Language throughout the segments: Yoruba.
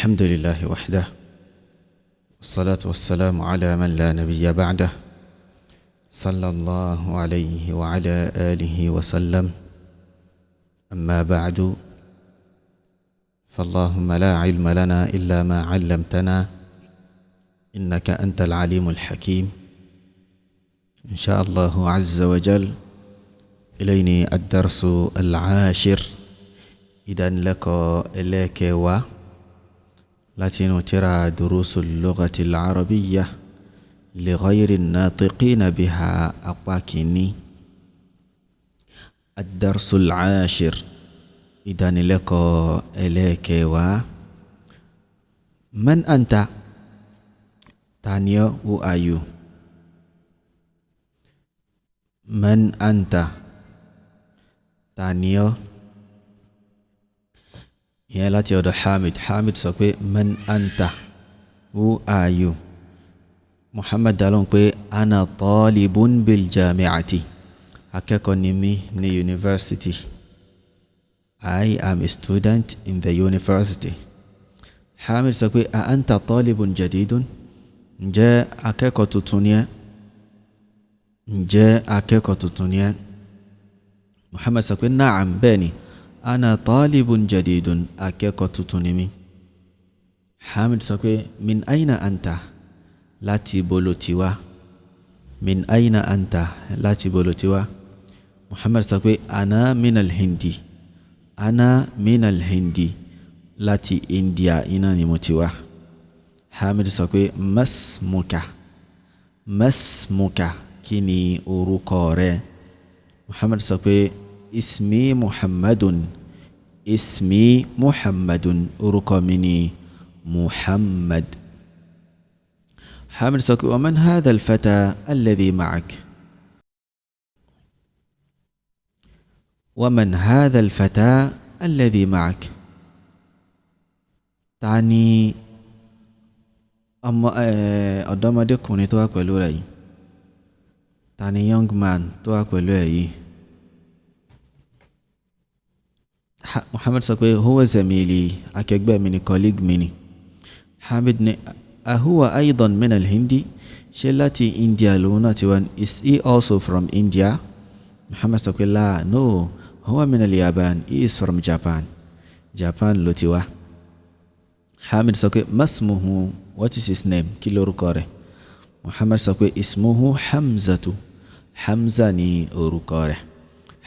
الحمد لله وحده، والصلاة والسلام على من لا نبي بعده، صلى الله عليه وعلى آله وسلم. أما بعد، فاللهم لا علم لنا إلا ما علمتنا إنك أنت العليم الحكيم. إن شاء الله عز وجل إليني الدرس العاشر. إذن لك إليك و لاتين ترى دروس اللغة العربية لغير الناطقين بها أقواكني. الدرس العاشر. إذن لك إليك و من أنت؟ تانيا، who are you? من أنت؟ تانيا. Ìyẹn láti ọ̀dọ̀ Hamid. Hamid sọ pé man anta, who are you? Muhammad dá lóhùn pé ana talibun bil jami'ati, akẹ́kọ̀ọ́ ni mí ní university. I am a student in the university. Hamid sọ pé a anta talibun jadidun, ǹjẹ́ akẹ́kọ̀ọ́ tuntun ni ẹ́? Ǹjẹ́ akẹ́kọ̀ọ́ tuntun ni ẹ́? Muhammad sọ pé na'am, bẹ́ẹ̀ ni, ana talibun jadidun, akẹ́kọ̀ọ́ tuntun ni mí. Hamid sọ pé min aina anta, láti ibo lo ti wá? Min aina anta, láti ibo lo ti wá? Muhammad sọ pé ana minal hindi, ana minal hindi, láti India iná ni mo ti wá. Hamid sọ pé masmuka, masmuka, kí ni orúkọ rẹ? Muhammad sọ pé ismi Muhammadun, ismi Muhammadun, orúkọ mi ni Muhammad. Hamid sọ pé wa man hadha al-fata alladhi ma'ak? Wa man hadha al-fata alladhi ma'ak? Ta ni ọmọ ọ̀dọ́mọdékùnrin tó wà pẹ̀lú rẹ̀ yìí? Ta ni young man tó wà pẹ̀lú ẹ̀ yìí? Muhammad sọ pé huwa zamili, akẹgbẹ́ mi ni, colleague mi ni. Hamid ní ahuwa aidan min al-hindi, ṣé láti India lòun náà ti wá? Is he also from India? Muhammad sọ pé la, no, huwa min al-Yaban, he is from Japan. Japan ló ti wá. Hamid sọ pé masmuhu, what is his name? Kí lórúkọ rẹ̀? Muhammad sọ pé ismuhu Hamzatu, Hamza ni orúkọ rẹ̀.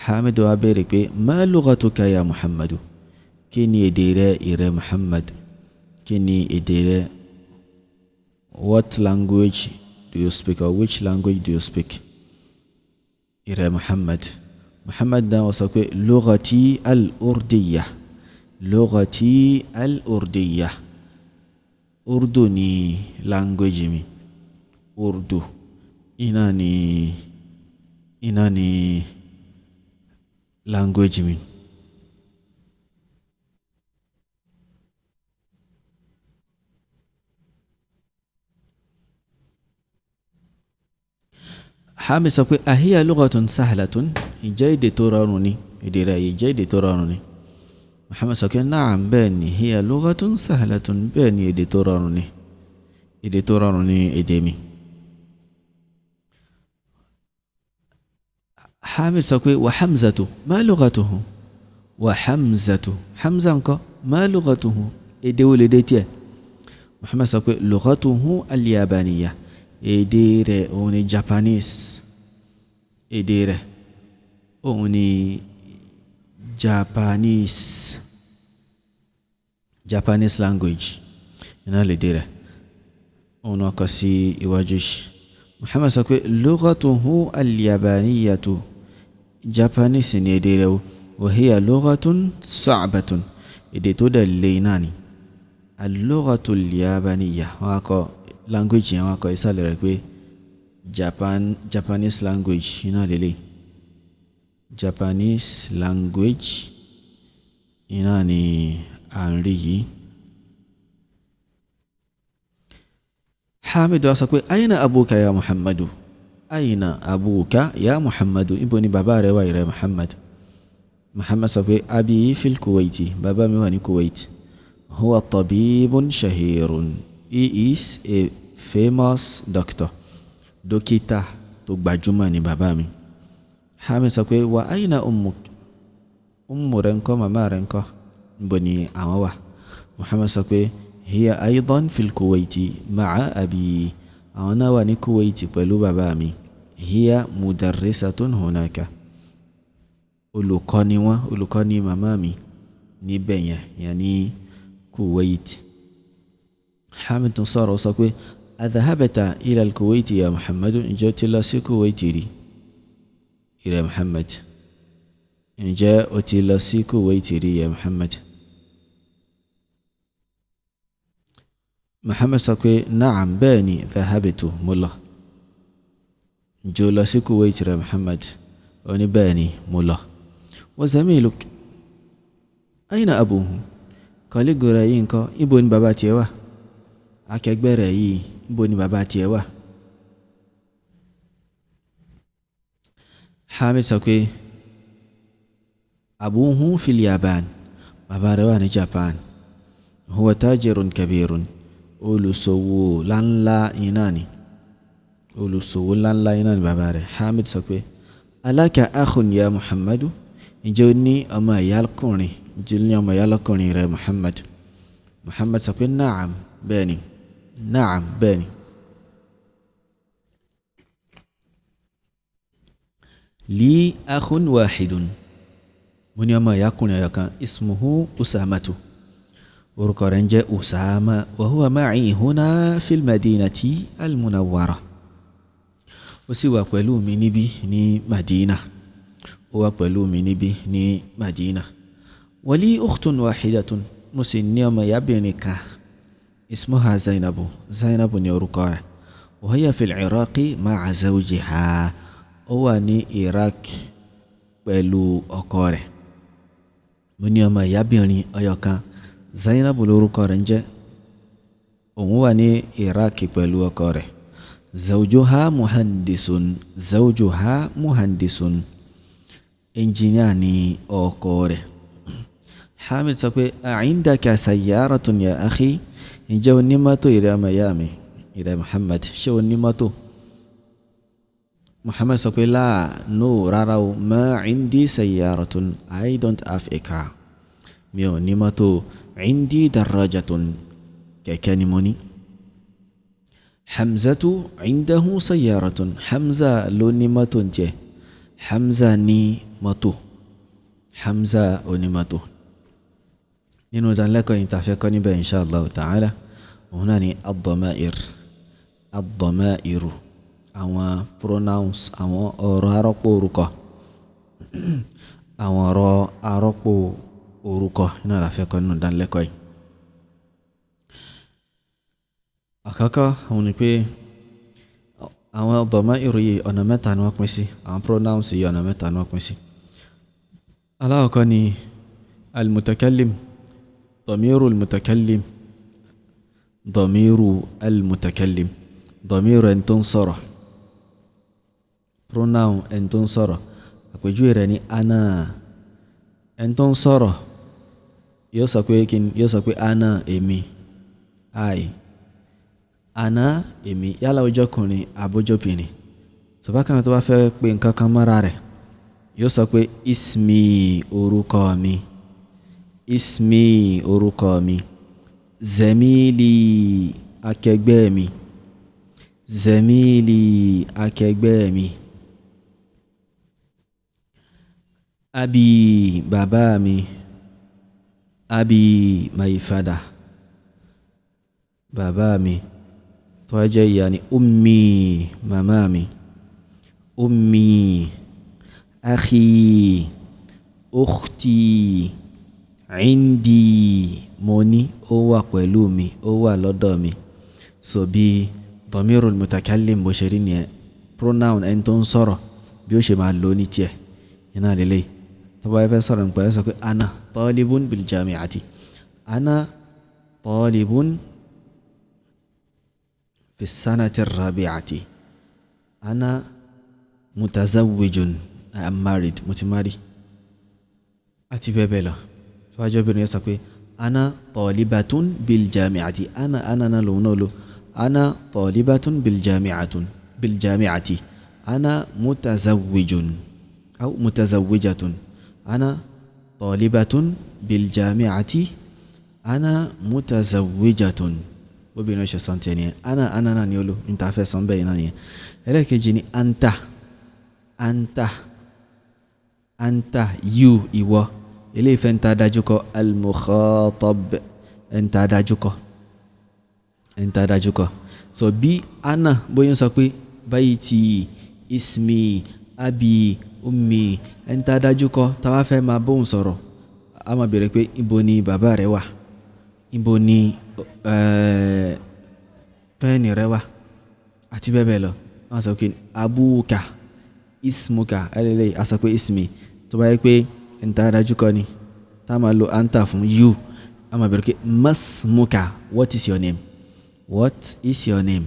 Hamid wá béèrè pé ma lughatuka ya Muhammadu, kí ni èdè rẹ ìrẹ Muhammad? Kí ni èdè rẹ? What language do you speak, or which language do you speak? Ìrẹ Muhammad. Muhammad náà wọ́n sọ pé lughati al-Urdiyya, lughati al-Urdiyya, Urdu ni language mi. Urdu iná ni language mi. Hamid sọ pé ahiya lughatun sahlatun, ǹjẹ́ èdè tó rọrùn ni? Èdè rẹ̀ yìí jẹ́ èdè tó rọrùn ni? Muhammad sọ pé na'am, bẹ́ẹ̀ ni, hiya lughatun sahlatun, bẹ́ẹ̀ ni, èdè tó rọrùn ni, èdè tó rọrùn ni èdè mi. Hamid sọ pé wa Hamzatu ma lughatuhu, wa Hamzatu, Hamza ńkọ́, ma lughatuhu, èdè wo lédè tiẹ̀? Muhammad sọ pé lughatuhu al-Yabaniya, èdè rẹ̀ òun ni Japanese, èdè rẹ̀ òun ni Japanese, Japanese language iná lédè rẹ̀, òun náà kọ sí iwájú yìí. Muhammad sọ pé lughatuhu al-Yabaniyatu, Japanese ni èdè rẹ̀ o, wa hiya lughatun sa'batun, èdè tó dẹ̀ lé náà ni. Al-lughatu al-Yabaniyya, wọ́n á kọ language yẹn, wọ́n á kọ ìsàlẹ̀ rẹ̀ pé Japanese language iná lélẹ̀, Japanese language iná ni à ń rí yìí. Hamid wá sọ pé aina abuka ya Muhammadu, aina abuka ya Muhammadu, ibo ni bàbá rẹ wà ìrẹ Muhammad? Muhammad sọ pé abi fil Kuwaiti, bàbá mi wà ní Kuwait. Huwa tabibun shahirun. He is a famous doctor. Dókítà tó gbajúmọ̀ ni bàbá mi. Hamid sọ pé wa aina ummuk? Ummu rẹ̀ ńkọ́, màmá rẹ̀ ńkọ́, níbo ni àwọn wà? Muhammad sọ pé hiya aidan fil Kuwaiti ma'a abi. Àwọn náà wà ní Kuwaiti pẹ̀lú bàbá mi. Hiya mudarrisatun hunaka. Olùkọ́ ni wọ́n, olùkọ́ ni màmá mi níbẹ̀ yẹn, yẹn ní Kuwait. Hamid tún sọ̀rọ̀, sọ pé adhahabta ila al-Kuwaiti ya Muhammadu? Ǹjẹ́ o ti lọ sí Kuwait rí, ìrẹ̀ Muhammad? Ǹjẹ́ o ti lọ sí Kuwait rí, ya Muhammad? Muhammad sọ pé naam, bẹ́ẹ̀ ni, dhahabtu, mo lọ. Ǹjẹ́ o lọ sí Kuwait rẹ̀ Muhammad? Ó ní bẹ́ẹ̀ ni, mo lọ. Wa zamiluk aina abuhu? Kọ́lígò rẹ̀ yìí ńkọ́, ibo ni bàbá tiẹ̀ wà? Akẹgbẹ́ rẹ̀ yìí, ibo ni bàbá tiẹ̀ wà? Hamid sọ pé abuhu fil Yaban, bàbá rẹ̀ wà ní Japan. Huwa tajirun kabirun, olùsòwò ńláńlá iná ni, olùsòwò ńláńlá iná ni bàbá rẹ̀. Hamid sọ pé alaka akhun ya Muhammadu? Ǹjẹ́ o ní ọmọ ìyá lọ́kùnrin? Ǹjẹ́ o ní ọmọ ìyá lọ́kùnrin rẹ̀ Muhammad? Muhammad sọ pé naam, bẹ́ẹ̀ ni, naam, bẹ́ẹ̀ ni. Li akhun wahidun, mo ní ọmọ ìyá kùnrin ọ̀yọ̀ kan, ismuhu Usamatu, orúkọ rẹ̀ ń jẹ́ Usama, wa huwa ma'i huna fil madinati al-munawwara, ó sì wà pẹ̀lú mi níbí ní Madina, ó wà pẹ̀lú mi níbí ní Madina. Wali ukhtun wahidatun, mo sì ní ọmọ ìyábìnrin kan, ismuha Zainabu, Zainabu ní orúkọ rẹ̀, wa hiya fil Iraqi ma'a zawjiha, ó wà ní Iraq pẹ̀lú ọkọ rẹ̀. Mo ní ọmọ ìyábìnrin ọyọ kan, Zainabu lórúkọ rẹ̀ ń jẹ́, òun wà ní Iraq pẹ̀lú ọkọ rẹ̀. Zawjuha muhandisun, zawjuha muhandisun, ẹnjìníà ni ọkọ rẹ̀. Hamid sọ pé a'indaka sayyaratun ya akhi? Ǹjẹ́ o ní mọ́tò ìrẹ́ ọmọ ìyá mi, ìrẹ́ Muhammad, ṣé o ní mọ́tò? Muhammad sọ pé láà, no, rárá o, ma indi sayyaratun, I don't have a car, mi ò ní mọ́tò. Indi darajatun, kẹ̀kẹ́ ni mo ní. Hamzatu indahu sayyaratun, Hamza ló ní mọ́tò ń tiẹ̀, Hamza ní mọ́tò, Hamza ó ní mọ́tò. Nínú ìdánilẹ́kọ̀ọ́ yìí tá a fẹ́ kọ́ níbẹ̀ insha Allah ta'ala, òun náà ni ad-dama'ir, ad-dama'iru, àwọn pronouns, àwọn ọ̀rọ̀ arọ́pò orúkọ, àwọn ọ̀rọ̀ arọ́pò orúkọ náà la fẹ́ kọ́ nínú ìdánilẹ́kọ̀ọ́ yìí. Àkọ́kọ́ òun ni pé àwọn dama'iru yìí ọ̀nà mẹ́ta ni wọ́n pín sí, àwọn pronouns yìí ọ̀nà mẹ́ta ni wọ́n pín sí. Alákọ̀ọ́kọ́ ni al-mutakallim, damiru al-mutakallim, damiru al-mutakallim, damiru ẹni tó ń sọ̀rọ̀, pronoun ẹni tó ń sọ̀rọ̀. Àpèjúwe rẹ̀ ni ana. Ẹni tó ń sọ̀rọ̀ yóò sọ pé kí ni? Yóò sọ pé ana, èmi, I, ana, èmi, yálà ó jọkùnrin àbójọbìnrin. Sọ̀bákan tó bá fẹ́ pe nǹkan kan mọ́ra rẹ̀ yóò sọ pé ismi, orúkọ mi, ismi, orúkọ mi, zamili, akẹgbẹ́ mi, zamili, akẹgbẹ́ mi, abi, bàbá mi, abi, my father, bàbá mi. Tó bá jẹ́ ìyá ni ummi, màmá mi, ummi, akhi, ukhti, indi, mo ní, ó wà pẹ̀lú mi, ó wà lọ́dọ̀ mi. So bí damirul mutakallim bó ṣe rí nìyẹn, pronoun ẹni tó ń sọ̀rọ̀ bí ó ṣe máa lò ní tiẹ̀ iná lélẹ̀. Tó bá fẹ́ sọ̀rọ̀ nípa ẹ̀ sọ pé ana talibun bil jami'ati, ana talibun fi sanati rabi'ati, ana mutazawwijun, I am married, mo ti marry, àti bẹ́ẹ̀ bẹ́ẹ̀ lọ. Tó bá jẹ́ obìnrin yóò sọ pé Ana talibatun bil jami'ati. Ana ana náà lòun náà lò. Ana talibatun bil jami'atun bil jami'ati. Ana mutazawwijun aw mutazawwijatun. Ana talibatun bil jami'ati. Ana mutazawwijatun. Obìnrin ṣe sọ tiẹ̀ nìyẹn. Ana ana náà ni ó lò, níta fẹ́ sọ bẹ́ẹ̀ náà nìyẹn. Ẹlẹ́ẹ̀kejì ni anta. Anta, anta, you, ìwọ. Eléyìí fẹ́ ń ta dájú kọ al-mukhatab, ń ta dájú kọ, ń ta dájú kọ. So bí ana bóyá ń sọ pé bayti, ismi, abi, ummi, ń ta dájú kọ, tá a bá fẹ́ máa bóun sọ̀rọ̀, a máa bèèrè pé ibo ni bàbá rẹ wà, ibo ni pẹ́ẹ̀nì rẹ wà, àti bẹ́ẹ̀ bẹ́ẹ̀ lọ. Wọ́n sọ pé abuka, ismuka, ẹlẹ́lẹ́ a sọ pé ismi. Tó bá yẹ pé ń ta dájú kọ ni, tá a máa lo anta fún you, a máa bèèrè pé masmuka, what is your name, what is your name.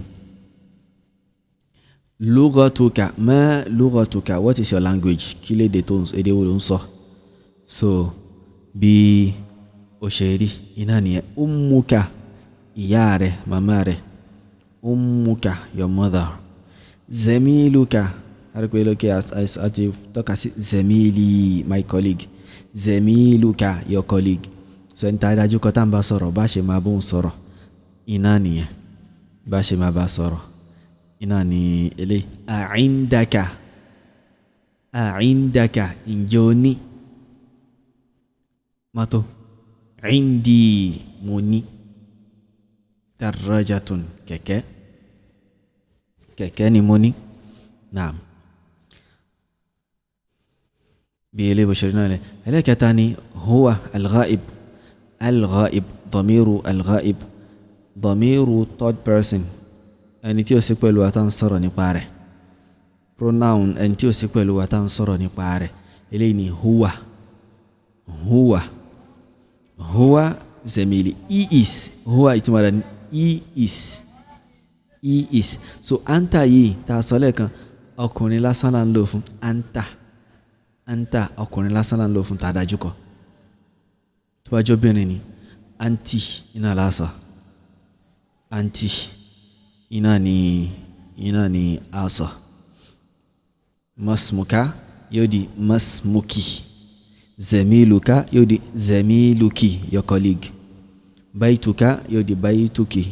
Lughatuka, ma lughatuka, what is your language, kí lédè tó èdè wo ló ń sọ. So bí ó ṣe rí iná nìyẹn. Ummuka, ìyá rẹ, màmá rẹ. Ummuka, your mother. Zemiluka, arúgbó lókè àti tọ́ka sí zemili, my colleague. Zemiluka, your colleague. So ẹni tá a dájú kọ tá à ń bá sọ̀rọ̀, bá ṣe máa bóun sọ̀rọ̀ iná nìyẹn, bá ṣe máa bá sọ̀rọ̀ iná ní eléyìí. Àìndaka, àìndaka, ǹjẹ́ o ní mọ́tò? Indi, mo ní. Darajatun, kẹ̀kẹ́, kẹ̀kẹ́ ni mo ní. Naam, bí eléyìí bó ṣe rí náà lẹ. Ẹlẹ́kẹta ni huwa al-ghaib. Al-ghaib, damiru al-ghaib, damiru third person, ẹni tí ó sí pẹ̀lú wa tá ń sọ̀rọ̀ nípa rẹ̀, pronoun ẹni tí ó sí pẹ̀lú wa tá ń sọ̀rọ̀ nípa rẹ̀. Eléyìí ni huwa. Huwa, huwa zemili, he is. Huwa ìtumọ̀ rẹ̀ ni he is, he is. So anta yìí tá a sọ lẹ́ẹ̀kan, ọkùnrin lásán là ń lò fún anta. Anta ọkùnrin lásán là ń lò fún tá a dájú kọ. Tó bá jẹ́ obìnrin ni anti iná lásán, anti iná ni, iná ni a sọ. Masmuka yóò di masmuki. Zemiluka yóò di zemiluki, your colleague. Baituka yóò di baituki.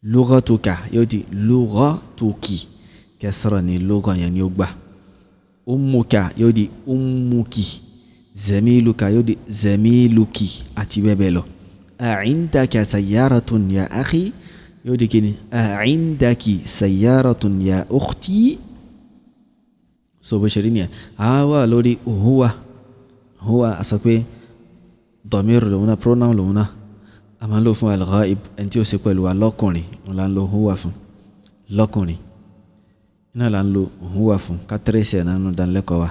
Lughatuka yóò di lughatuki, kẹsàrọ̀ ni lugha yẹn ni ó gbà. Ummuka yóò di ummuki. Zemiluka yóò di zemiluki, àti bẹ́ẹ̀ bẹ́ẹ̀ lọ. A'indaka sayyaratun ya akhi yóò di kíni? A'indaki sayyaratun ya ukhti. So bó ṣe rí nìyẹn. A wà lórí huwa. Huwa a sọ pé damir lòun náà, pronoun lòun náà, a máa ń lò fún al-ghaib, ẹni tí ó ṣe pẹ̀lú wa lọ́kùnrin, òun là ń lo huwa fún lọ́kùnrin. Iná là ń lo huwa fún kátírẹ́sì ẹ̀ nínú ìdánilẹ́kọ̀ọ́ wa.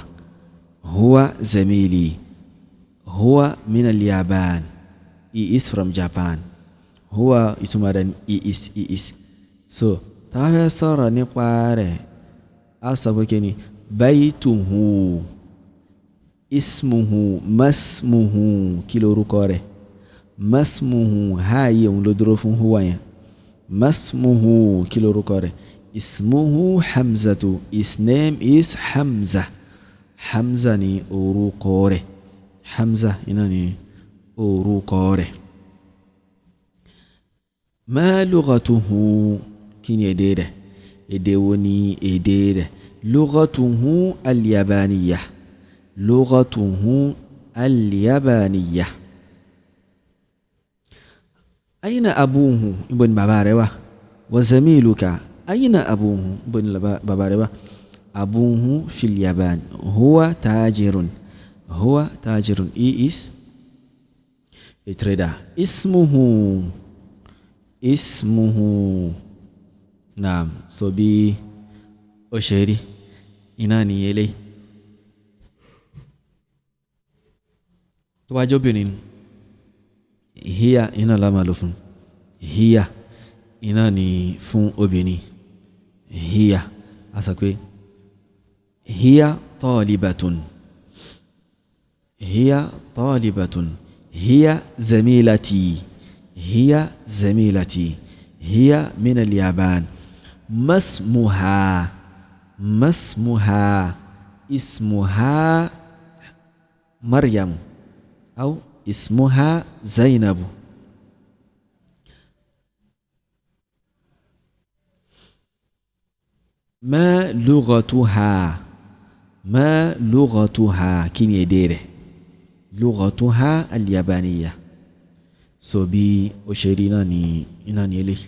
Huwa zemili, huwa minal yaban, he is from Japan. Huwa ìtumọ̀ rẹ̀ ni he is, he is. So tá a fẹ́ sọ̀rọ̀ nípa rẹ̀, a sọ pé kí ni? Baytuhu, ismuhu, masmuhu, kí lorúkọ rẹ̀? Masmuhu, háàyè òun ló dúró fún huwa yẹn. Masmuhu, kí lorúkọ rẹ̀? Ismuhu Hamzatu, his name is Hamza. Hamza ni orúkọ rẹ̀. Hamza iná ni orúkọ rẹ̀. Ma lughatuhu, kí ni èdè rẹ̀? Èdè wo ni èdè rẹ̀? Lughatuhu al-yabaniyya, lughatuhu al-yabaniyya. Ayna abuhu, ibo ni bàbá rẹ̀ wà? Wa zamiluka, ayna abuhu, ibo ni bàbá rẹ̀ wà? Abuhu fil yaban, huwa tajirun, huwa tajirun, he is a trader. Ismuhu, ismuhu. Naam, so bí ó ṣe rí iná ni eléyìí. Tó bá jẹ́ obìnrin, hiya iná la máa lò fún. Hiya iná ni fún obìnrin. Hiya, a sọ pé hiya talibatun, hiya talibatun. Hiya zamilati, hiya zamilati, hiya min al-Yaban. Masmuha, masmuha, ismuha Maryam aw ismuha Zainabu. Ma lughatuha, ma lughatuha, kí ni èdè rẹ̀? Lughatuha al-Yabaniya. So bí ó ṣe rí náà ní iná ní eléyìí.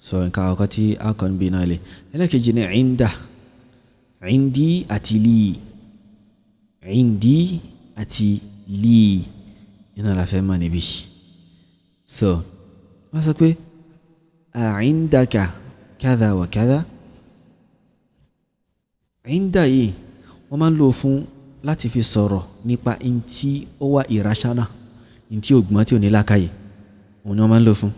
So nǹkan àkọ́kọ́ tí a kọ́ níbí náà lè. Ẹlẹ́kejì ní inda, indi àti li, indi àti li iná la fẹ́ mọ̀ níbí. So wọ́n sọ pé a'indaka kadha wa kadha. Inda yìí wọ́n máa ń lò fún láti fi sọ̀rọ̀ nípa in tí ó wà irrational, in tí ò gbọ́n, tí ò ní làákàyè, òun ni wọ́n máa ń lò fún.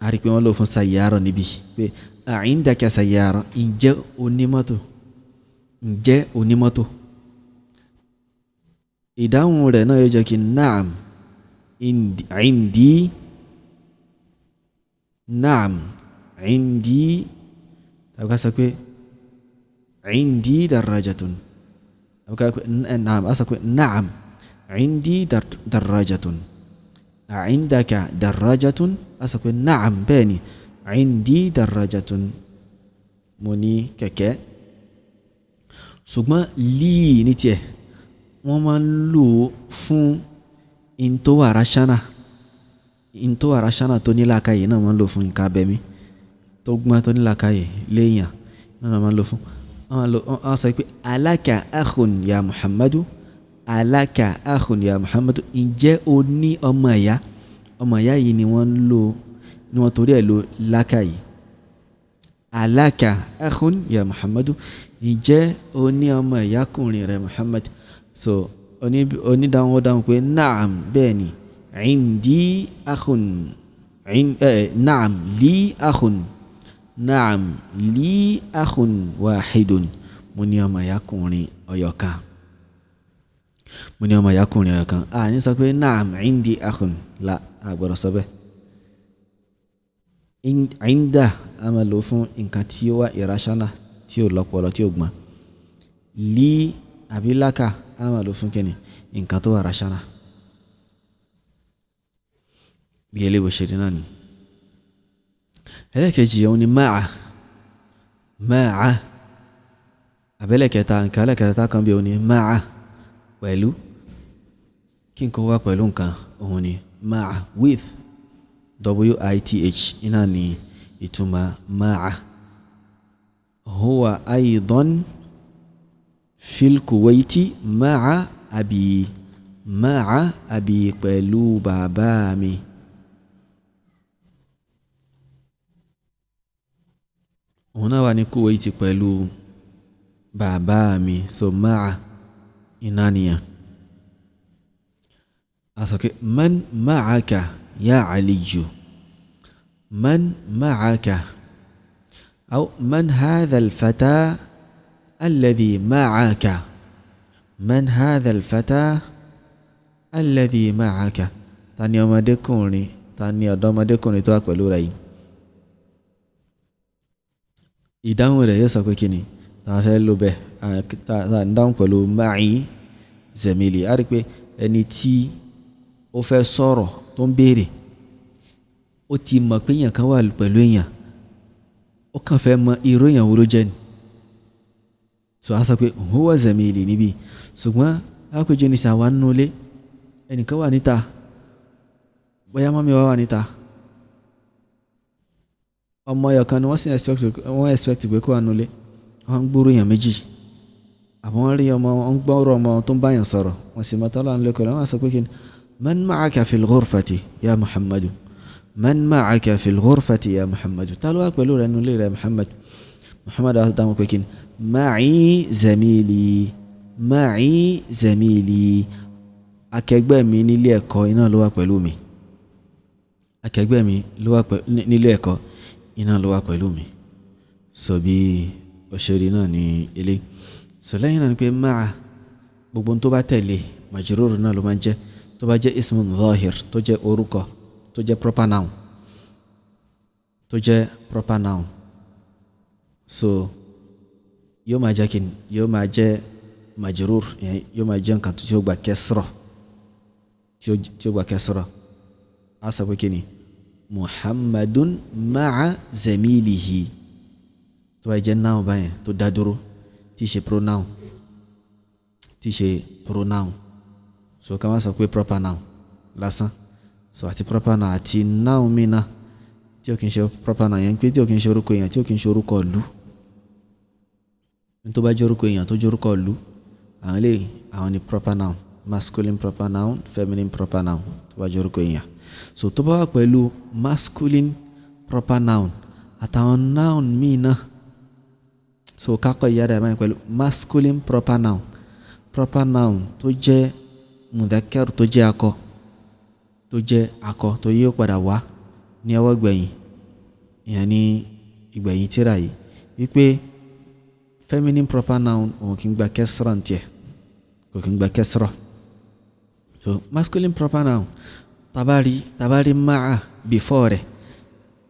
A rí i pé wọ́n lò fún sayyara níbí pé a'indaka sayyara, ǹjẹ́ onímọ́tò, ǹjẹ́ onímọ́tò. Ìdáhùn rẹ̀ náà yóò jẹ́ kí naam indi, naam indi, tàbí ká sọ pé indi darajatun, tàbí ká naam, a sọ pé naam indi darajatun, a'indaka darajatun, a sọ pé naam bẹ́ẹ̀ ni indi darajatun, mo ní kẹ̀kẹ́. Ṣùgbọ́n lii ní tiẹ̀ wọ́n máa ń lò ó fún in tó wà rational, in tó wà rational tó ní làákàyè náà máa ń lò fún nǹkan abẹ̀mí tó gbọ́n tó ní làákàyè léèyàn náà máa ń lò fún. Wọ́n sọ pé alaka akhun ya Muhammadu, alaka akhun ya Muhammadu, ǹjẹ́ o ní ọmọ ìyá? Ọmọ ìyá yìí ni wọ́n ń lò, ni wọ́n torí ẹ̀ lò làákàyè. Alaka akhun ya Muhammadu, ǹjẹ́ o ní ọmọ ìyákùnrin rẹ Muhammad? So onídàáhùn ó dáhùn pé naam bẹ́ẹ̀ ni indi akhun, naam li akhun, naam li akhun wahidun, mo ní ọmọ ìyákùnrin ọyọ kan, mo ní ọmọ ìyákùnrin ọyọ kan. A ní sọ pé naam indi akhun, la, a gbọ́dọ̀ sọ bẹ́ẹ̀. Inda a máa lò fún nǹkan tí ó wà irrational, tí ò lọ́pọlọ, tí ò gbọ́n. Li àbí laka a máa lò fún kíni? Nǹkan tó wà rational. Bí eléyìí bó ṣe rí náà ni. Ẹlẹ́kejì òun ni ma'a, ma'a. Àbẹ́lẹ̀kẹta, nǹkan ẹlẹ́kẹta kan bí òun ni ma'a, pẹ̀lú. Kí nǹkan wá pẹ̀lú nǹkan, òun ni ma'a, with, w-i-t-h, iná ni ìtumọ̀ ma'a. Huwa aydan fil Kuwaiti ma'a abi, ma'a abi, pẹ̀lú bàbá mi. Òun náà wà ní Kuwaiti pẹ̀lú bàbá mi. So ma'a iná nìyẹn. A sọ pé man ma'aka ya Aliyu, man ma'aka, aw man hadha al-fata alladhi ma'aka, man hadha al-fata alladhi ma'aka, ta ni ọmọdékùnrin, ta ni ọ̀dọ́mọdékùnrin tó wà pẹ̀lú rẹ̀ yìí? Ìdáhùn rẹ̀ yóò sọ pé kí ni ta fẹ́ lò bẹ́ẹ̀, ta ń dáhùn pẹ̀lú ma'i zamili. A rí pé ẹni tí ó fẹ́ sọ̀rọ̀ tó ń béèrè, ó ti mọ̀ pé èèyàn kan wà pẹ̀lú èèyàn, ó kàn fẹ́ mọ irú èèyàn wo ló jẹ́ ni. So a sọ pé huwa zamili níbí. Ṣùgbọ́n lápèjọ ní sàwọn nínú ilé, ẹnìkan wà níta, bóyá mọ́mí wa wà níta, ọmọ ẹyọ kan ni wọ́n sì wọ́n expect pé kó wà nínú ilé, wọ́n ń gbúrò èèyàn méjì, àbọ̀ wọ́n rí ọmọ, wọ́n ń gbọ́rọ̀ ọmọ tó ń báyàn sọ̀rọ̀, wọ́n sì mọ tọ́lá nílé pẹ̀lú, wọ́n sọ pé kí ni man ma'aka fil ghurfati ya Muhammadu, man ma'aka fil ghurfati ya Muhammadu, ta ló wà pẹ̀lú rẹ̀ nínú ilé rẹ̀ Muhammad? Muhammad á dáhùn pé kí ni ma'i zamili, ma'i zamili, akẹgbẹ́ mi nílé ẹ̀kọ́ iná ló wà pẹ̀lú mi, akẹgbẹ́ mi ló wà nílé ẹ̀kọ́ iná ló wà pẹ̀lú mi. So bí òṣèré náà ní ilé. So lẹ́yìn náà ni pé máa gbogbo tó bá tẹ̀lé Majrur náà ló máa ń jẹ́ tó bá jẹ́ ismun zahir, tó jẹ́ orúkọ, tó jẹ́ proper noun, tó jẹ́ proper noun. So yóò máa jẹ́ kíni? Yóò máa jẹ́ majrur, yóò máa jẹ́ nǹkan tí ó gba kẹsìrọ̀, tí ó gba kẹsìrọ̀. A sọ pé kíni? Muhammadun ma'a zamilihi. Tó bá jẹ́ noun báyẹn tó dá dúró, tí í ṣe pronoun, tí í ṣe pronoun. So ká má sọ pé proper noun lásán. So àti proper noun àti noun mi náà tí ó kì í ṣe proper noun yẹn, pé tí ó kì í ṣe orúkọ èèyàn, tí ó kì í ṣe orúkọ ìlú. Ní tó bá jẹ́ orúkọ èèyàn tó jẹ́ orúkọ ìlú, àwọn lè àwọn ni proper noun, masculine proper noun, feminine proper noun tó bá jẹ́ orúkọ èèyàn. So tó bá wà pẹ̀lú masculine proper noun àtàwọn noun míì náà, so kákọ́ ìyá rẹ̀ báyìí pẹ̀lú masculine proper noun, proper noun tó jẹ́ mudhakkar, tó jẹ́ akọ, tó jẹ́ akọ, tó yíò padà wá ní ọwọ́ gbẹ̀yìn, ìyẹn ní ìgbẹ̀yìn tírà yìí, wípé feminine proper noun òun kì í gba kẹsìrọ̀ ní tiẹ̀, kò kì í gba kẹsìrọ̀. So masculine proper noun, tabari ma'a before rẹ̀,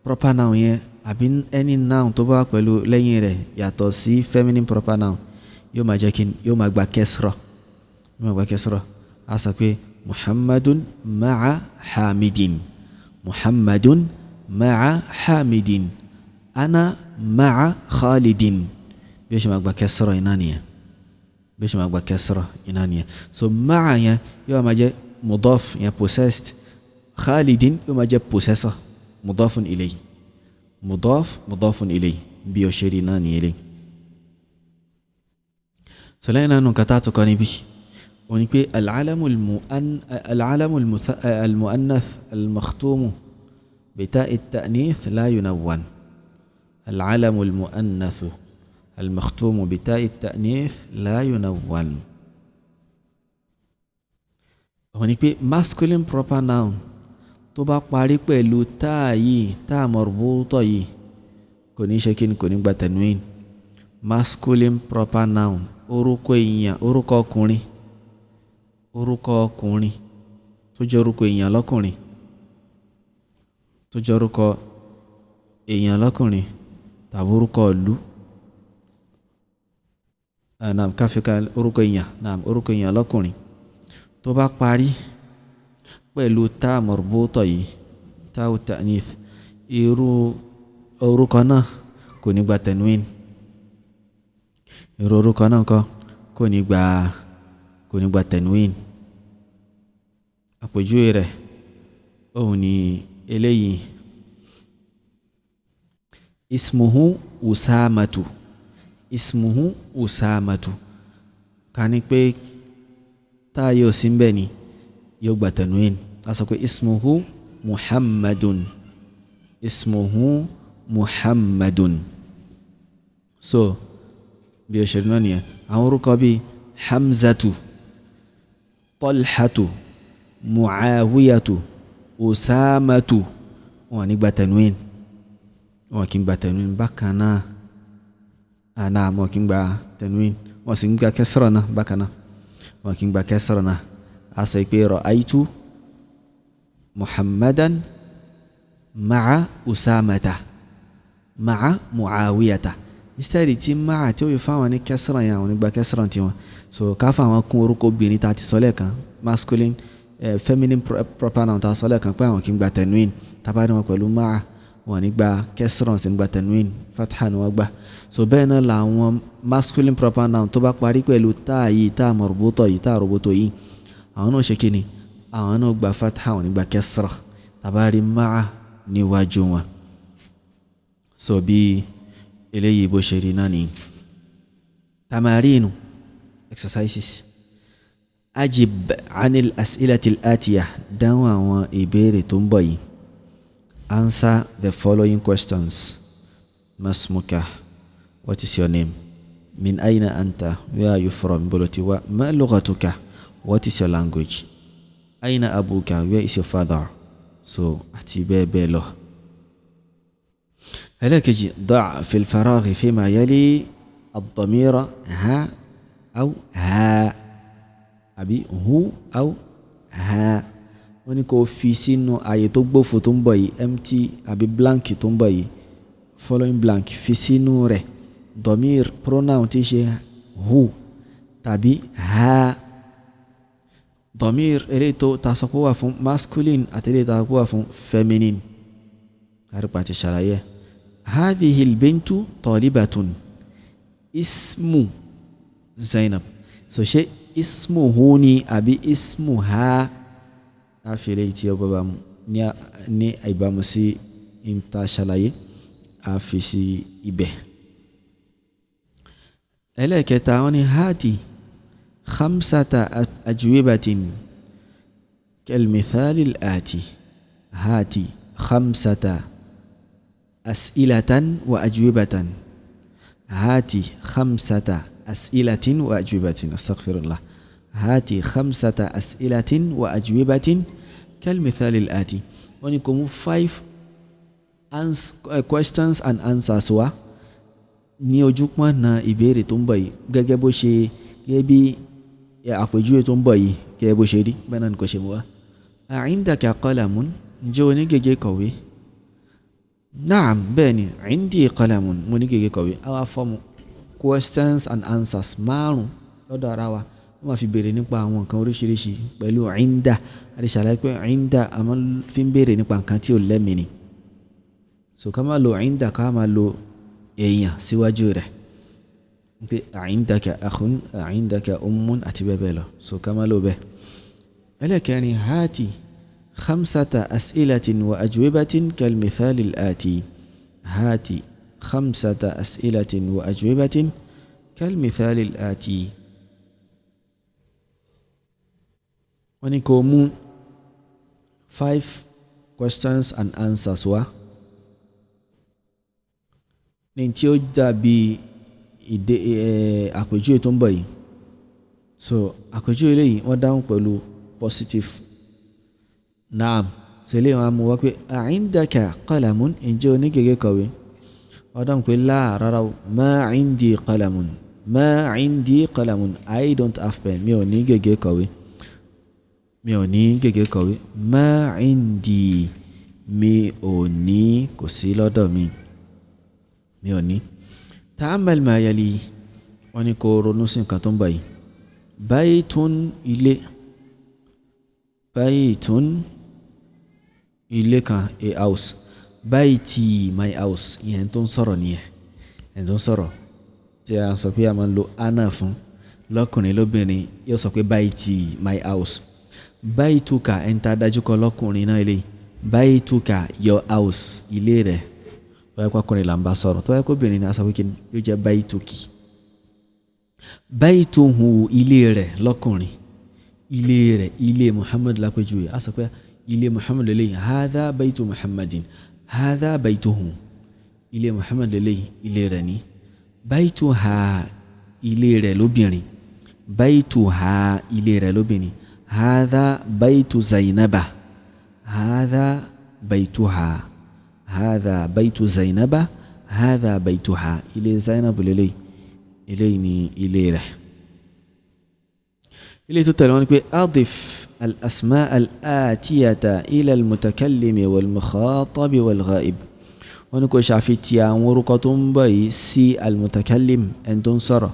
proper noun yẹn àbí any noun tó bá wà pẹ̀lú lẹ́yìn rẹ̀ yàtọ̀ sí feminine proper noun, yóò máa jẹ́ kí yóò máa gba kẹsìrọ̀, yóò máa gba kẹsìrọ̀. A sọ pé Muhammadun ma'a Hamidin, Muhammadun ma'a Hamidin, ana ma'a Khalidin. Bí ó ṣe máa gba kẹsìrọ̀ iná nìyẹn, bí ó ṣe máa gba kẹsìrọ̀ iná nìyẹn. So ma'a yẹn yóò máa jẹ́ mudaf, yẹn possessed. Khalidin yóò máa jẹ́ possessor, mudafun ilayhi, mudaf, mudafun ilayhi. Bí ó ṣe rí náà nìyẹn lé. So lẹ́yìn náà, nǹkan tá a tún kọ́ níbí wọ́n ní pé al-alamu al-mu'annath al-makhtumu bita'i at-ta'nith la yunawwan. Al-alamu al-mu'annath al-makhtumu bita'i at-ta'nith la yunawwan. Wọ́n ní pé masculine proper noun tó bá parí pẹ̀lú táà yìí, táà marbuta yìí, kò ní ṣe kí ni? Kò ní gba tanwin. Masculine proper noun, orúkọ èèyàn, orúkọ ọkùnrin, orúkọ ọkùnrin tó jẹ́ orúkọ èèyàn lọ́kùnrin, tó jẹ́ orúkọ èèyàn lọ́kùnrin tàbí orúkọ ìlú, naam, káfíńkà orúkọ èèyàn, naam, orúkọ èèyàn lọ́kùnrin tó bá parí pẹ̀lú táà marbuta yìí, táà ta'nith, irú orúkọ náà kò ní gba tanwin. Irú orúkọ náà kọ́ kò ní gba tanwin. Àpèjúwe rẹ̀ òun ni eléyìí: ismuhu Usamatu, ismuhu Usamatu. Ká ní pé táà yóò sí ń bẹ̀ ni, yóò gba tanwin. A sọ pé ismuhu Muhammadun, ismuhu Muhammadun. So bí o ṣe rí náà nìyẹn. Àwọn orúkọ bíi Hamzatu, Talhatu, Muawiyatu, Usamatu, wọn ní gba tanwin, wọn kì í gba tanwin bákan náà. Àná wọn kì í gba tanwin, wọn sì ń gba kẹsìrọ̀ náà bákan náà, wọn kì í gba kẹsìrọ̀ náà. A sọ pé ra'aytu Muhammadan ma'a Usamata ma'a Muawiyata. Instead tí ma'a tí ó fi fáwọn ní kẹsìrọ̀ yẹn, àwọn nígbà kẹsìrọ̀ tiwọn. So ká fáwọn kún orúkọ obìnrin tá a ti sọ lẹ́ẹ̀kan, masculine, feminine proper noun tá a sọ lẹ́ẹ̀kan pé àwọn kì í gba tanwin, tábà ní wọn pẹ̀lú ma'a, wọn ní gba kẹsìrọ̀, sí ní gba tanwin, fatha ni wọ́n gbà. So bẹ́ẹ̀ náà làwọn masculine proper noun tó bá parí pẹ̀lú táà yìí, táà marbuta yìí, táà roboto yìí, àwọn náà ṣe kíni? Àwọn náà gba fatha, wọn ní gba kẹsìrọ̀ tàbá rí ma'a níwájú wọn. So bí eléyìí bó ṣe rí náà ni. Tamarinu, exercises. Ajib anil as'ilati al-atiya. Dáhùn àwọn ìbéèrè tó ń bọ̀ yìí. Answer the following questions. Masmuka? What is your name? Min aina anta? Where are you from? Bolo ti wá? Ma lughatuka? What is your language? Aina abuka? Where is your father? So àti bẹ́ẹ̀ bẹ́ẹ̀ lọ. Ẹlẹ́ẹ̀kejì: ضع في الفراغ فيما يلي الضمير ها أو ها. Àbí hu aw ha. Wọ́n ní kó fi sínú ààyè tó gbófo tó ń bọ̀ yìí, empty àbí blank tó ń bọ̀ yìí, following blank, fi sínú rẹ̀ domir pronoun tí í ṣe hu tàbí ha. Domir eléyìí tó ta sọ pé wà fún masculine àti eléyìí ta sọ pé wà fún feminine. Kárípa ti ṣàlàyé. Hadhihi albintu talibatun ismu Zainab. So ṣé ismu hu ni àbí ismu ha? A fi eléyìí tí ó bá mu ní ìbámu sí ìta ṣàlàyé, a fi sí ibẹ̀. Ẹlẹ́ẹ̀kẹta, wọ́n ní hati khamsata ajwibatin kalmithali al-ati. Hati khamsata as'ilatan wa ajwibatan. Hati khamsata as'ilatin wa ajwibatin. Astaghfirullah. Hati khamsata as'ilatin wa ajwibatin kalmithali al-ati. Wọ́n ní kò mú 5 questions and answers wá ní ojúpọ̀nà ìbéèrè tó ń bọ̀ yìí, gẹ́gẹ́ bó ṣe, gẹ́gẹ́ bí àpèjúwe tó ń bọ̀ yìí, gẹ́gẹ́ bó ṣe rí bẹ́ẹ̀ náà ni kò ṣe mú wá. A'indaka qalamun, ǹjẹ́ o ní gègé kọ̀wé? Naam, bẹ́ẹ̀ ni, indi qalamun, mo ní gègé kọ̀wé. A wá fọ́ọ̀mù questions and answers 5 lọ́dọ̀ ara wa. Wọ́n máa fi béèrè nípa àwọn nǹkan oríṣiríṣi pẹ̀lú inda. A lè ṣàlàyé pé inda a máa fi ń béèrè nípa nǹkan tí ò lẹ́mìí ni. So ká máa lo inda, ká máa lo èèyàn síwájú rẹ̀. Pé a'indaka akhun, a'indaka ummun àti bẹ́ẹ̀ bẹ́ẹ̀ lọ. So ká máa lo bẹ́ẹ̀. Ẹlẹ́kẹrin, hati khamsata as'ilatin wa ajwibatin kalmithali al-ati. Hati khamsata as'ilatin wa ajwibatin kalmithali al-ati. Wọ́n ní kó mú 5 questions and answers wá ní tí ó dàbí ìdè àpèjúwe tó ń bọ̀ yìí. So àpèjúwe eléyìí wọ́n dáhùn pẹ̀lú positive. Naam, ṣe lè wọ́n mú wá pé a'indaka qalamun, ǹjẹ́ o ní gègé kọ̀wé? Wọ́n dáhùn pé la, rárá o, ma indi qalamun, ma indi qalamun, I don't have pen, mi ò ní gègé kọ̀wé, mi ò ní gègé kọ̀wé. Ma indi, mi ò ní, kò sí lọ́dọ̀ mi, mi ò ní. Ta'ammal ma yali, wọ́n ní kó ronú sí nǹkan tó ń bọ̀ yìí. Baytun, ilé. Baytun, ilé kan, a house. Bayti, my house. Ìyẹn tó ń sọ̀rọ̀ nìyẹn. Ẹni tó ń sọ̀rọ̀ tí a sọ pé a máa ń lo ana fún lọ́kùnrin lóbìnrin, yóò sọ pé bayti, my house. Baytuka, ẹni tá a dájú kọ lọ́kùnrin náà ilé. Baytuka, your house, ilé rẹ̀. Tó bá yẹ kó ọkùnrin là ń bá sọ̀rọ̀, tó bá yẹ kó obìnrin ni a sọ pé kí ni yóò jẹ́ baytuki. Baytuhu, ilé rẹ̀ lọ́kùnrin, ilé rẹ̀, ilé Muhammad lápèjúwe, a sọ pé ilé Muhammad lélẹ́yìí, hadha baytu Muhammadin, hadha baytuhu, ilé Muhammad lélẹ́yìí, ilé rẹ̀ ni. Baytuha, ilé rẹ̀ lóbìnrin, baytuha, ilé rẹ̀ lóbìnrin, hadha baytu Zainaba, hadha baytuha, hadha baytu Zainaba, hadha baytuha, ilé Zainab lélẹ́yìí, eléyìí ni ilé rẹ̀. Ilé tó tẹ̀lé wọn ni pé adif al-asma al-atiyata ila al-mutakallimi wal-mukhatabi wal-ghaib. Wọ́n ní kó ṣàfitì àwọn orúkọ tó ń bọ̀ yìí sí al-mutakallim, ẹni tó ń sọ̀rọ̀,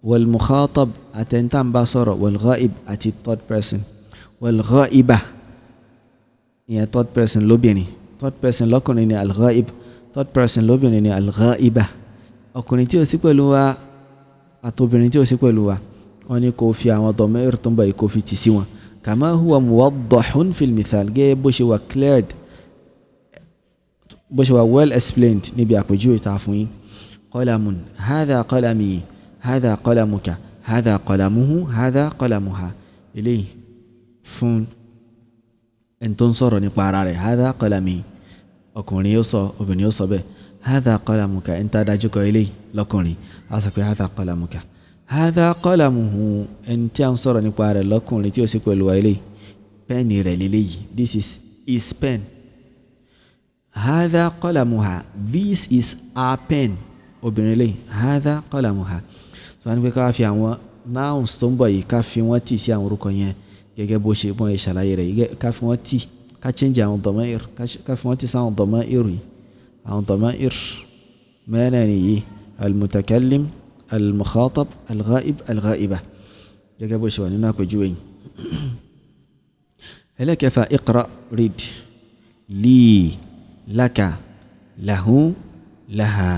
wal-mukhatab, àtẹni tá ń bá sọ̀rọ̀, wal-ghaib àti third person, wal-ghaiba, ìyẹn third person lóbìnrin, third person lọ́kùnrin ni al-ghaib, third person lóbìnrin ni al-ghaiba, ọkùnrin tí ó sí pẹ̀lú wa àtobìnrin tí ó sí pẹ̀lú wa. Wọ́n ní kó fi àwọn dọ̀mẹ́rì tó ń bọ̀ yìí kó fi tì sí wọn. Kama huwa muwaddahun fil mithal, gẹ́gẹ́ bó ṣe wà cleared, bó ṣe wà well explained níbi àpèjúwe tá a fún yín. Qalamun, hadha qalami, hadha qalamuka, hadha qalamuhu, hadha qalamuha. Eléyìí fún ẹni tó ń sọ̀rọ̀ nípa ara rẹ̀, hadha qalami, ọkùnrin yóò sọ, obìnrin yóò sọ bẹ́ẹ̀. Hadha qalamuka, ẹni tá a dájú kọ eléyìí lọ́kùnrin, a sọ pé hadha qalamuka. Hadha qalamuhu, ẹni tí a ń sọ̀rọ̀ nípa rẹ̀ lọ́kùnrin tí ó sì pẹ̀lú wa eléyìí, pẹ́ẹ̀nì rẹ̀ lélẹ́yìí, this is his pen. Hadha qalamuha, this is our pen, obìnrin eléyìí, hadha qalamuha. So wọ́n ní pé ká wá fi àwọn Nouns tó ń bọ̀ yìí, ká fi wọ́n tì sí àwọn orúkọ yẹn gẹ́gẹ́ bó ṣe bọ́n ṣàlàyé rẹ̀. Ká fi wọ́n tì, ká change àwọn damair, ká fi wọ́n tì sí àwọn damair yìí, àwọn damair mẹ́rẹ̀ẹ̀rin yìí: al-mutakallim, al-mukhatab, al-ghaib, al-ghaiba, gẹ́gẹ́ bó ṣe wà nínú àpèjúwe yìí. Ẹlẹ́kẹfà, iqra, read. Li, laka, lahu, laha.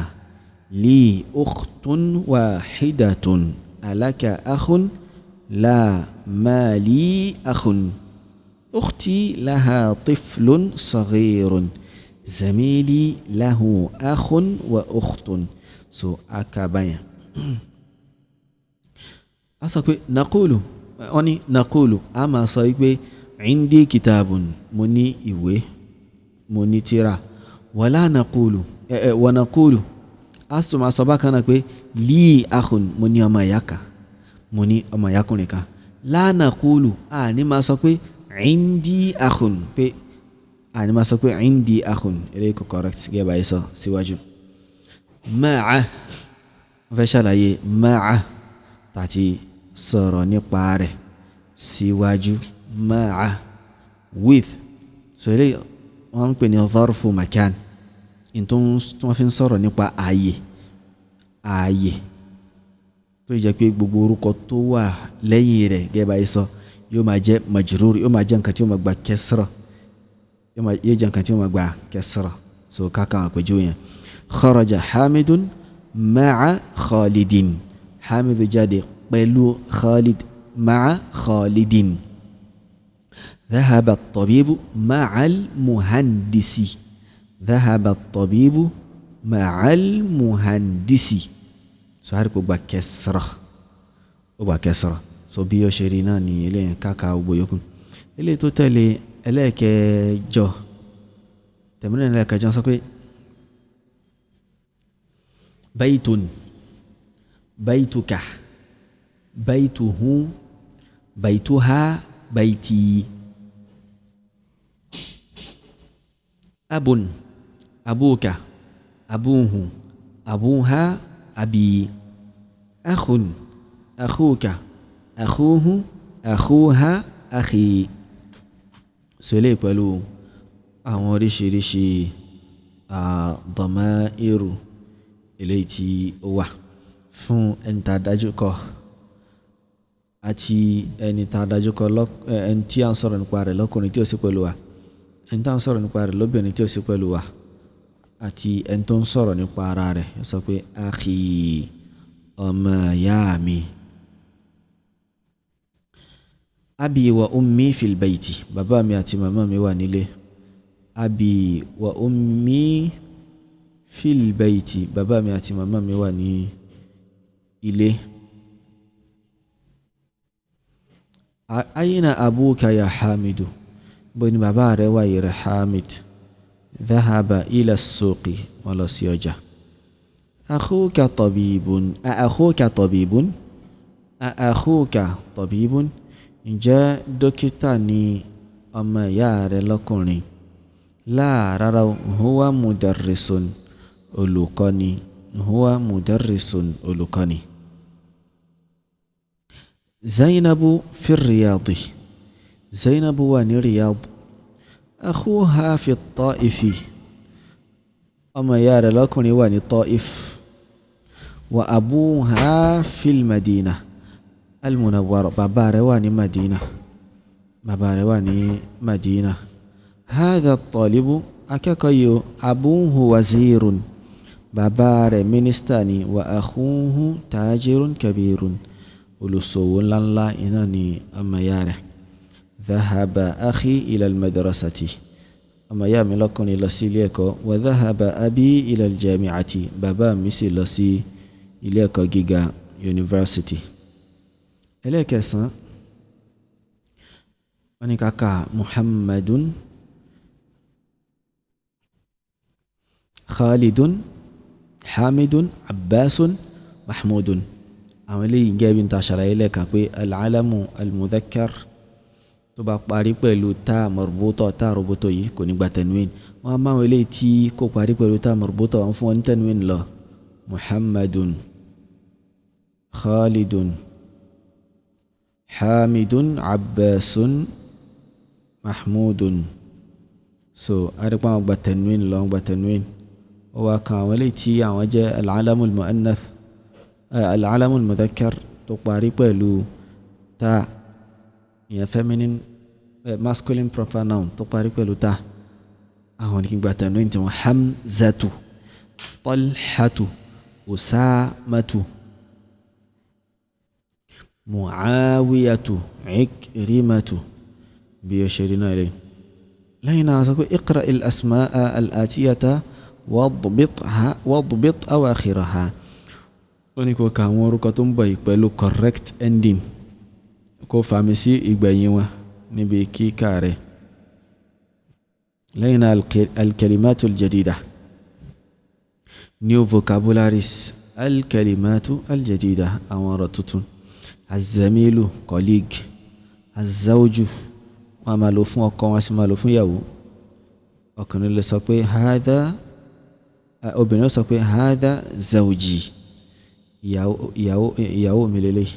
Li ukhtun wahidatun. Alaka akhun? La, ma li akhun. Ukhti laha tiflun saghirun. Zamili lahu akhun wa ukhtun. So akabaya a sọ pé naqulu, wọ́n ní naqulu, a máa sọ wípé indi kitabun, mo ní ìwé, mo ní tírà. Wala naqulu, wa naqulu, a sì máa sọ bákan náà pé li akhun, mo ní ọmọ ìyá kan, mo ní ọmọ ìyá kùnrin kan. La naqulu, a ní máa sọ pé indi akhun, pé a ní máa sọ pé indi akhun. Eléyìí kò correct gẹ́gẹ́ báyìí sọ síwájú. Ma'a, wọ́n fẹ́ ṣàlàyé ma'a tàti sọ̀rọ̀ nípa rẹ̀ síwájú. Ma'a, with. So eléyìí wọ́n ń pè ní dharfu makan, tó wọ́n fi ń sọ̀rọ̀ nípa ààyè, ààyè tó jẹ́ pé gbogbo orúkọ tó wà lẹ́yìn rẹ̀ gẹ́gẹ́ báyìí sọ yóò máa jẹ́ majrur, yóò máa jẹ́ nǹkan tí yóò máa gba kẹsìrọ̀, yóò jẹ́ nǹkan tí yóò máa gba kẹsìrọ̀. So kákan àpèjúwe yẹn: kharaja hamidun ma'a khalidin, hamidu jáde pẹ̀lú khalid, ma'a khalidin. Dhahaba at-tabibu ma'a al-muhandisi, dhahaba at-tabibu ma'a al-muhandisi. So a rí pé ó gba kẹsìrọ̀, ó gba kẹsìrọ̀. So bí ó ṣe rí náà ní eléyìí, káka gbogbo yòókù. Eléyìí tó tẹ̀lé, ẹlẹ́ẹ̀kẹjọ, tẹ̀mínà ẹlẹ́ẹ̀kẹjọ sọ pé baytun, baytuka, baytuhu, baytuha, bayti. Abun, abuka, abuhu, abuha, abi. Akhun, akhuka, akhuhu, akhuha, akhi. So eléyìí pẹ̀lú àwọn oríṣiríṣi dhamairu eléyìí tí ó wà fún ẹni tá a dájú kọ àti ẹni tá a dájú kọ, ẹni tí a ń sọ̀rọ̀ nípa rẹ̀ lọ́kùnrin tí ó sì pẹ̀lú wa, ẹni tá a ń sọ̀rọ̀ nípa rẹ̀ lóbìnrin tí ó sì pẹ̀lú wa, àti ẹni tó ń sọ̀rọ̀ nípa ara rẹ̀. Ó sọ pé akhi, ọmọ ìyá mi. Abi wa ummi fil bayti, bàbá mi àti màmá mi wà nílé. Abi wa ummi fil bayti, bàbá mi àti màmá mi wà ní ilé. Ayna abuka ya Hamidu, bó ni bàbá rẹ wà yìí rẹ Hamid? Dhahaba ila suqi, wọ́n lọ sí ọjà. Akhuka tabibun, akhuka tabibun, akhuka tabibun, ǹjẹ́ dókítà ni ọmọ ìyá rẹ lọ́kùnrin? La, rárá, huwa mudarrisun, olùkọ́ni, huwa mudarrisun, olùkọ́ni. Zainabu fi Riyadi, Zainabu wà ní Riyadh. Akhuha fi Taifi, ọmọ ìyá rẹ̀ lọ́kùnrin wà ní Taif. Wa abuha fil Madina al-Munawwara, bàbá rẹ̀ wà ní Madina, bàbá rẹ̀ wà ní Madina. Hadha at-talibu, akẹ́kọ̀ọ́ yìí, abuhu wazirun, bàbá rẹ̀ mínísítà ni. Wa akhuhu tajirun kabirun, olùsòwò ńláńlá iná ni ọmọ ìyá rẹ̀. Dhahaba akhi ila al-madrasati, ọmọ ìyá mi lọ́kùnrin lọ sí ilé ẹ̀kọ́. Wa dhahaba abi ila al-jami'ati, bàbá mi sì lọ sí ilé ẹ̀kọ́ gíga, yunifásitì. Ẹlẹ́ẹ̀kẹsàn, wọ́n ní kàkà Muhammadun, Khalidun, Hamidun, Abbasun, Mahmudun. Àwọn eléyìí gẹ́gẹ́ bí n ta ṣàlàyé lẹ́ẹ̀kan pé al-alamu al-mudhakkar tó bá parí pẹ̀lú tá marbutọ̀, tá rọ̀bọ̀tọ̀ yìí kò ní gba tanwin. Wọ́n á máa wọn eléyìí tí kò parí pẹ̀lú tá marbutọ̀, wọ́n fún wọn ní tanwin lọ. Muhammadun, Khalidun, Hamidun, Abbasun, Mahmudun. So arípa àwọn gba tanwin lọ, gba tanwin. Ó wá kan àwọn eléyìí tí àwọn jẹ́ al-alamul mu'annath, al-alamul mudhakkar tó parí pẹ̀lú ta, ìyẹn feminine, masculine proper noun tó parí pẹ̀lú ta, àwọn ní kí gba tanwin tí wọ́n: Hamzatu, Talhatu, Usamatu, Muawiyatu, Ikrimatu. Bí ó ṣe rí náà lẹ́yìn. Lẹ́yìn náà sọ pé iqra al-asmaa al-atiyata wadbit awakhiraha. Ó ní kó ka àwọn orúkọ tó ń bọ̀ yìí pẹ̀lú correct ending, kó fàmì sí ìgbẹ̀yìn wọn níbi kíkà rẹ̀. Lẹ́yìn náà, al-kalimatu al-jadida, new vocabularies. Al-kalimatu al-jadida, àwọn ọ̀rọ̀ tuntun. Az-zamilu, colleague. Az-zawju, wọ́n a máa lò fún ọkọ, wọ́n sì máa lò fún ìyàwó. Ọkùnrin lè sọ pé hadha, obìnrin ó sọ pé hadha zawji, ìyàwó mi lélẹ̀.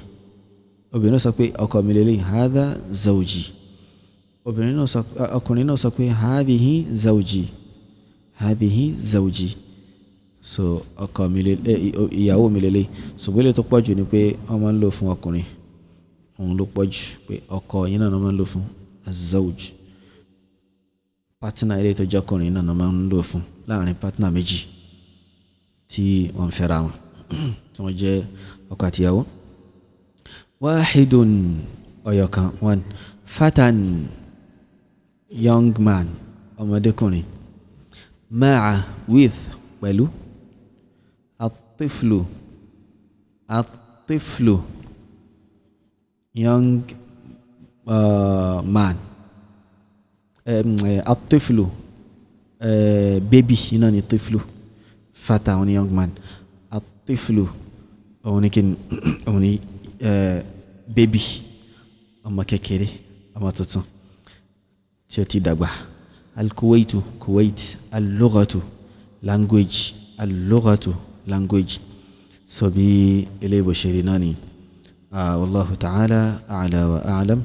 Obìnrin ó sọ pé ọkọ mi lélẹ̀, hadha zawji. Obìnrin náà sọ, ọkùnrin náà sọ pé hadhihi zawji, hadhihi zawji. So ọkọ mi lélẹ̀, ìyàwó mi lélẹ̀. Ṣùgbọ́n eléyìí tó pọ̀ jù ni pé wọ́n máa ń lò fún ọkùnrin, òun ló pọ̀ jù pé ọkọ yìí náà máa ń lò fún azawj. Partner eléyìí tó jẹ́ ọkùnrin náà máa ń lò fún láàrin partner méjì tí wọ́n ń fẹ́ra wọn, tí wọ́n jẹ́ ọkọ àti ìyàwó. Wahidun, ọ̀yọ̀kan, one. Fatan, young man, ọmọdékùnrin. Ma'a, with, pẹ̀lú. Atiflu, atiflu, young man. Atiflu, baby iná ni tiflu. Fata òun ni young man. Atiflu òun ni kíni? Òun ni baby, ọmọ kékeré, ọmọ tuntun tí ó ti dàgbà. Alkuwaitu, Kuwait. Al-lughatu, language. Al-lughatu, language. So bí eléyìí bó ṣe rí náà ni. Wallahu ta'ala a'la wa a'lam.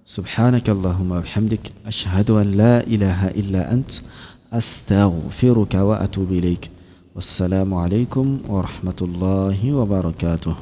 Subhanaka allahumma wa bihamdik, ashhadu an la ilaha illa ant, astaghfiruka wa atubu ilayk. Wassalamu alaikum wa rahmatullahi wa barakatuh.